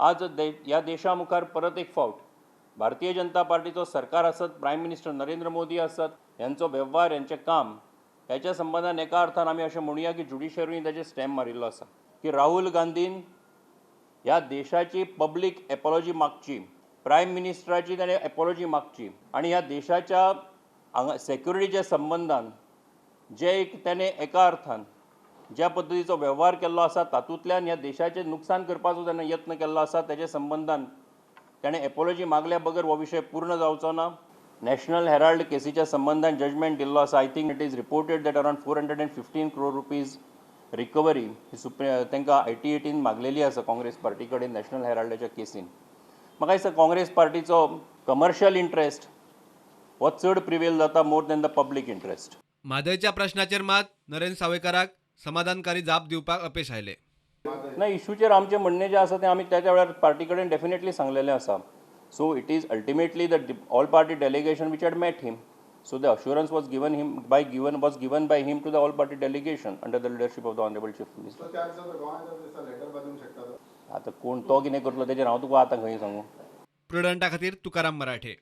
आज ह्या देशा मुखार परत एक फावट भारतीय जनता पार्टीचो सरकार आसत, प्रायम मिनिस्टर नरेंद्र मोदी आसत, ह्यांचो वेव्हार, ह्यांचें काम ह्याच्या संबंदान एका अर्थान आमी अशें म्हणुया की ज्युडिशरीन ताचेर स्टॅम्प मारिल्लो आसा की राहुल गांधीन ह्या देशाची पब्लीक एपॉलॉजी मागची, प्रायम मिनिस्टराची ताणें एपॉलॉजी मागची आनी ह्या देशाच्या हांगा सेक्युरिटीच्या संबंदान जे एक ताणें एका अर्थान ज्या पद्दतीचो वेव्हार केल्लो आसा, तातूंतल्यान ह्या देशाचें नुकसान करपाचो ताणें यत्न केल्लो आसा, ताच्या संबंदान ताणें एपॉलॉजी मागल्या बगर हो विशय पूर्ण जावचो ना. नॅशनल हेराल्ड केसीच्या संबंदान जजमेंट दिल्लो आसा. I think it is reported that around ₹415 crore recovery ही तांकां आयटीएटीन मागलेली आसा काँग्रेस पार्टी कडेन नॅशनल हेराल्डाच्या केसीन. म्हाका दिसता काँग्रेस पार्टीचो कमर्शियल इंट्रस्ट हो चड प्रिवेल जाता more than the public interest. म्हादयच्या प्रश्नाचेर मात नरेंद्र सावयकाराक समाधानकारी जाप दिवपाक अपेश आयले. ना, इशूचेर आमचें म्हणणें जें आसा तें आमी त्या त्या वेळार पार्टी कडेन डेफिनेटली सांगलेलें आसा. So it is ultimately the all party delegation which had met him, so the assurance was given by him to the all party delegation under the leadership of the honourable Chief Minister. So त्या दिसा तो गोंयांत येता दिसा letter बदलूंक शकता तो. आतां कोण तो कितें करतलो तेजेर हांव तुका आतां खंय सांगूं? प्रुडंटा खातीर तुकाराम मराठे.